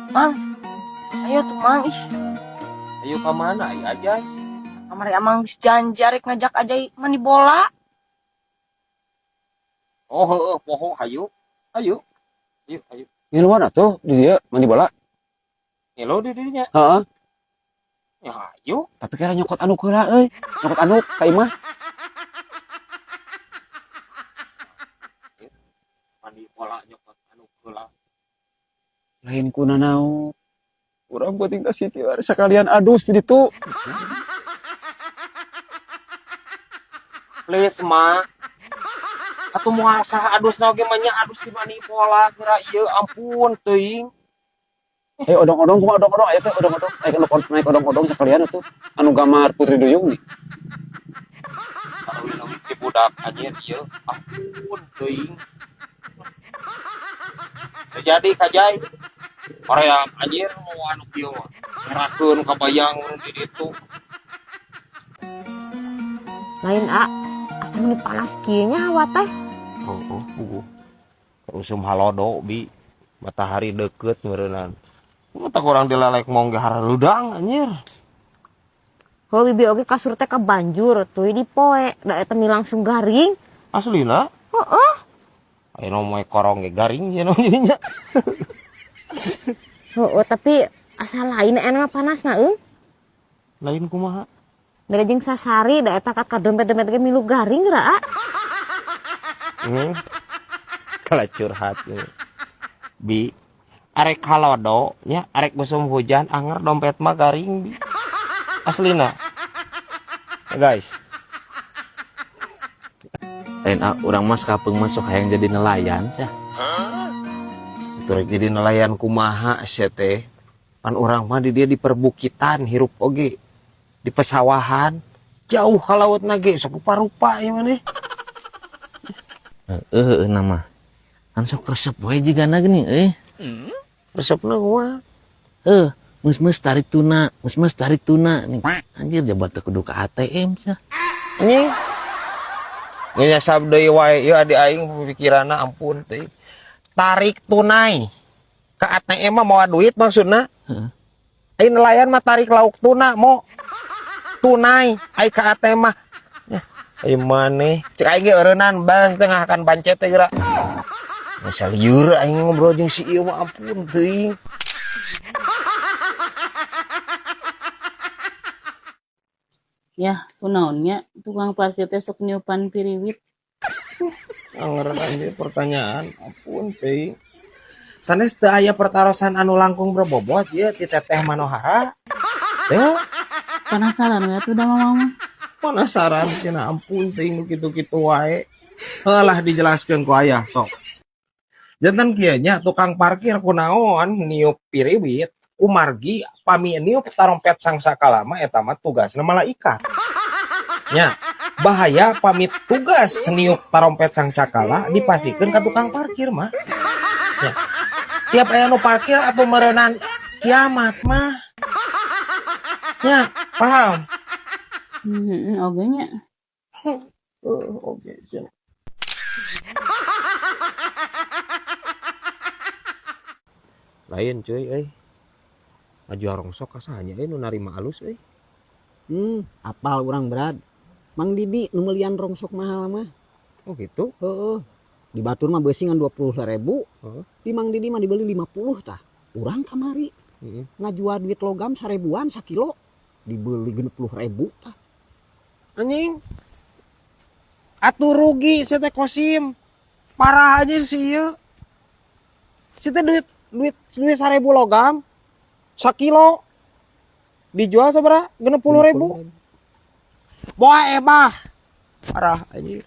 Mang, ayo tuh, Mang, ih. Ayo ka mana ai, Ajay? Kamari Amang geus janji arek ngajak Ajay mandi bola. Oh, heeh, poho, hayu. Ayo. Ayo, ayo. Ngiluan atuh di dieu mandi bola. Ngilu di dinya. Heeh. Ya hayu. Tapi kira nyokot anduk heula euy. Nyokot anduk ka imah. Mandi bola nyokot anduk heula. Lain ku nanaon. Urang penting ka Siti sekalian adus di ditu. Please, Ma. Atuh moal sah adusna oge mah nya, adus di mandi bola geura ieu, ampun teuing. Ayo odong-odong kumaha, odong-odong aya teh odong-odong. Ayo naik odong-odong sekalian atuh. Anu gambar Putri Duyung nih. Sareuwi-leuwih ti budak anjir ieu, ampun teuing. Teu jadi kajai. Hoream anjir mau anu kieu mah. Ngerakeun kabayang di ditu. Lain a, asa meni panas kieu nya hawa teh. Oh, puguh. Usum halodo bi, matahari deket meureunnan. Mata kurang dilalek mong ge hararudang anjir. Heuh, bibi oge kasur teh kabanjur, tuluy dipoe, da eta mi langsung garing. Aslina? Heeh. Ayeuna moe korong ge garing nya nu nya. Heeh, tapi asa lain enak mah panasna euy. Lain kumaha? Beda jeung sasari, da eta kat ka dompet-dompet ge milu garing geura, a. Kalau curhat ya. Bi, arek halodo nya, arek musim hujan anger dompet mah garing bi. Aslina. Ya, guys. Lain ah, urang mah sakapeung mah sok hayang jadi nelayan sia. Itu rek jadi nelayan kumaha sia teh? Pan urang mah di dia di perbukitan hirup oge. Di pesawahan jauh ka laut ge sok rupa-rupa ieu maneh. Heeh, heueuh nama. Kan sok resep we jigana geuning euy. Resepna kumaha? Heuh, mus-mus tarik tuna, mus-mus tarik tuna nih. Anjir jabat teu kudu ka ATM sia. Anjing. Nyasab deui wae ieu adi aing pemikiranna, ampun teh. Tarik tunai. Ka ATM mah mawa duit maksudna. Heeh. Ai nelayan mah tarik lauk tuna mo. Tunai, ai ka ATM mah. Ya, ai maneh cek aing ge eureunnan bas teh ngahakan pancet teh geura. Masa lieur aing ngobrol jeung si ieu mah, ampun teuing. Yah, kunaon nya tukang parkir teh sok niupan piriwit. Anger anjir pertanyaan, ampun teuing. Sanes teu aya pertarosan anu langkung berbobot ieu ti Teteh Manohara. Teu. Penasaran we atuh da mama mah. Penasaran cenah, ampun teuing nu kitu-kitu wae. Heuh lah, dijelaskeun ku ayah sok. Janten kieu nya, tukang parkir kunaon niup piriwit, kumargi pami niup tarompet sangsakala mah eta mah tugasna malaikat. Nya, bahaya pami tugas niup tarompet sangsakala dipasikeun ka tukang parkir mah. Nya. Tiap aya nu parkir atau meureunan kiamat mah. Nya, paham? Heeh, oge nya. Heuh, oge cenah. Lain cuy euy. Ngajual rongsok ka saha nya euy nu narima alus euy? Apal urang, Brad. Mang Didi nu meulian rongsok mahal mah. Oh gitu? Heeh. Di batur mah beusi ngan 20.000. Heeh. Di Mang Didi mah dibeli 50 tah. Urang kamari ngajual duit logam 1.000-an sakilo dibeli 60.000 tah. Anjing. Atuh rugi sia teh, Kosim. Parah aja sih ieu. Si teh duit duit duit 1.000 logam sakilo dijual sabaraha? 60.000. Boa ebah. Parah anjing.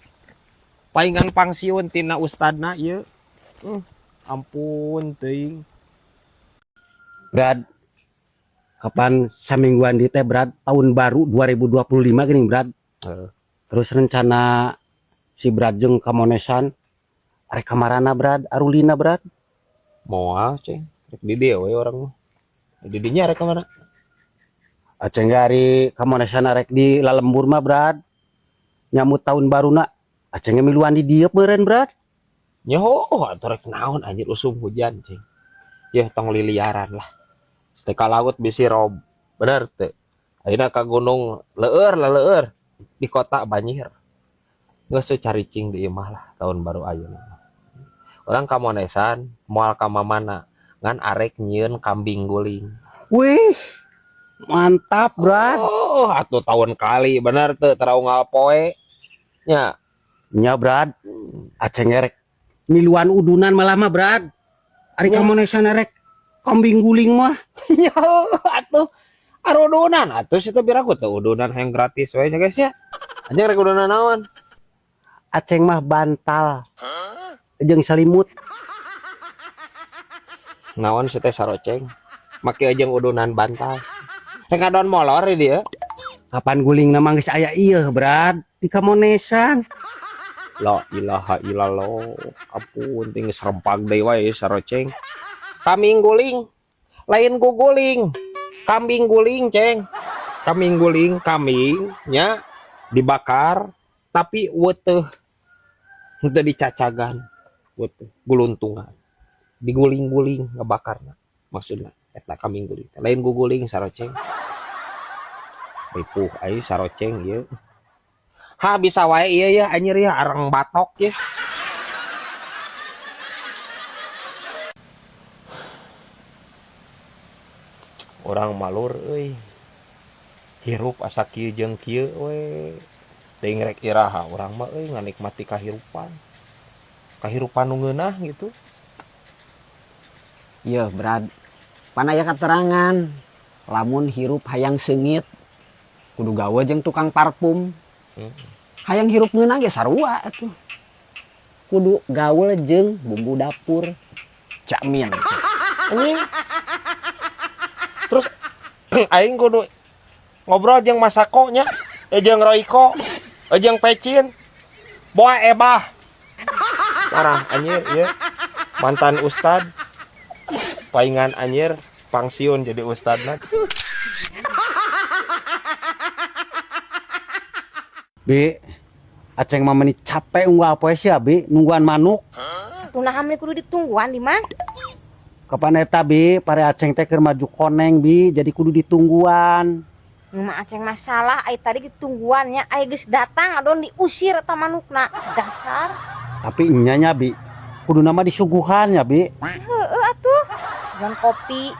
Paingan pangsiun tina ustadna ieu. Ampun teuing. Brad, kapan samingguan di teh, Brad, tahun baru 2025 gini, Brad. Heeh. Terus rencana si Brad jeung kamonesan arek kamarana, Brad, arulina, Brad? Moal, ceng. Rek di dieu we urang mah. Di dinya arek ka mana? Aceng ge ari kamonesan arek di lalembur mah, Brad. Nyamut tahun baruna. Aceng ge miluan di dieu meureun, Brad. Nyaho atuh rek naon anjir usum hujan, ceng. Yeuh tong liliaran lah. Teh ka laut bisi rob. Bener teu? Ayeuna ka gunung leueur lah leueur. Di kota banjir. Geus caricing di imah lah tahun baru ayeuna. Urang ka Monesan moal ka mamana ngan arek nyieun kambing guling. Wih, mantap, Brad. Oh, atuh tahun kali bener teu tara unggal poe. Nya. Nya, Brad. Aceng rek miluan udunan malah mah, Brad. Ari ka Monesan rek kambing guling mah. Nya atuh arudunan atuh si teh biraku teh udunan hayang gratis we nya guys ya. Anjing rek udunan naon? Aceng mah bantal jeung selimut. Naon si teh saroceng? Make jeung udunan bantal. Rek ngadon molor di dieu. Kapan guling mah geus aya ieu, Brad, di Kamonesan. La ilaha illallah. Ampun ting geus rempag deui wae saroceng. Kambing guling. Lain guguling. Kambing guling, Ceng. Kambing guling, kambing nya dibakar tapi weuteuh henteu dicacagan. Weuteuh guluntungan. Diguling-guling ngebakarna. Maksudna eta kambing guling. Lain guguling saroceng. Ripuh ai saroceng ieu. Ha bisa wae ieu ya anjir ya arang batok ya. Urang malur euy. Hirup asa kieu jeung kieu we. Teuing rek iraha urang mah euy nganikmati kahirupan. Kahirupan nu ngeunah gitu. Iya, Brad. Pan aya keterangan lamun hirup hayang seungit kudu gawe jeung tukang parfum. Hayang hirup ngeunah ge sarua atuh. Kudu gaul jeung bumbu dapur. Cakmin. Anjing. Terus aing kudu ngobrol jeung Masako nya, jeung Royco, jeung Pecin. Boa ebah. Parah anjir ieu. Mantan ustad. Paingan anjir pangsiun jadi ustadna. Bi, Aceng mah meni capek unggal poe sia, Bi, nungguan manuk. Atuh naha meni kudu ditungguan di mah? Kapan eta, Bi, pare Aceng teh keur maju koneng, Bi, jadi kudu ditungguan. Nu mah Aceng masalah ai tadi ditungguannya ai geus datang adon diusir eta manukna. Dasar. Tapi nya nya, Bi, kudu nama disuguhan ya, Bi. Heueuh atuh. Jangan kopi.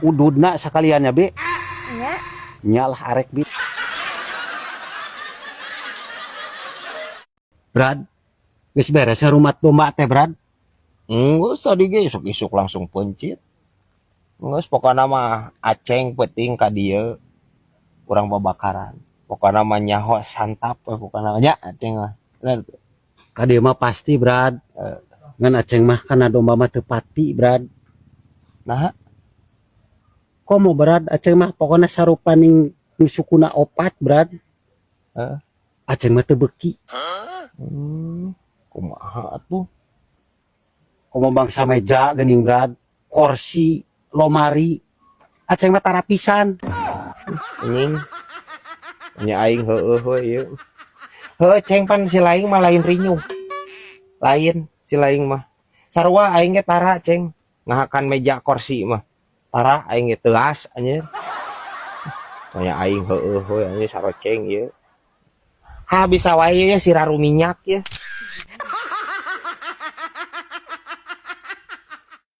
Ududna sakalian ya, Bi. Nya. Nya lah arek, Bi. Brad, geus beres ya rumah domba teh, Brad? Geus tadi ge isuk-isuk langsung pencit. Geus pokona mah Aceng penting ka dieu urang babakaran. Pokona mah nyaho santap we pokona nya Aceng mah. Bener teu? Ka dieu mah pasti, Brad. Ngan Aceng mah kana domba mah teu pati, Brad. Naha? Komo, Brad, Aceng mah pokona sarupaning nu sukuna opat, Brad. Heeh. Aceng mah teu beuki. Kumaha atuh? Komo bangsa meja geuning, Brad, kursi, lomari. Aceng mah tara pisan. Anjing. Nya aing heueuh we ieu. Heueuh Ceng pan si laing mah lain rinyuh. Lain si laing mah. Sarua aing ge tara Ceng ngahakan meja kursi mah. Tara aing ge teuas anjir. Nya aing heueuh we anjir saroceng ieu. Ha bisa wae ya si raru minyak ya.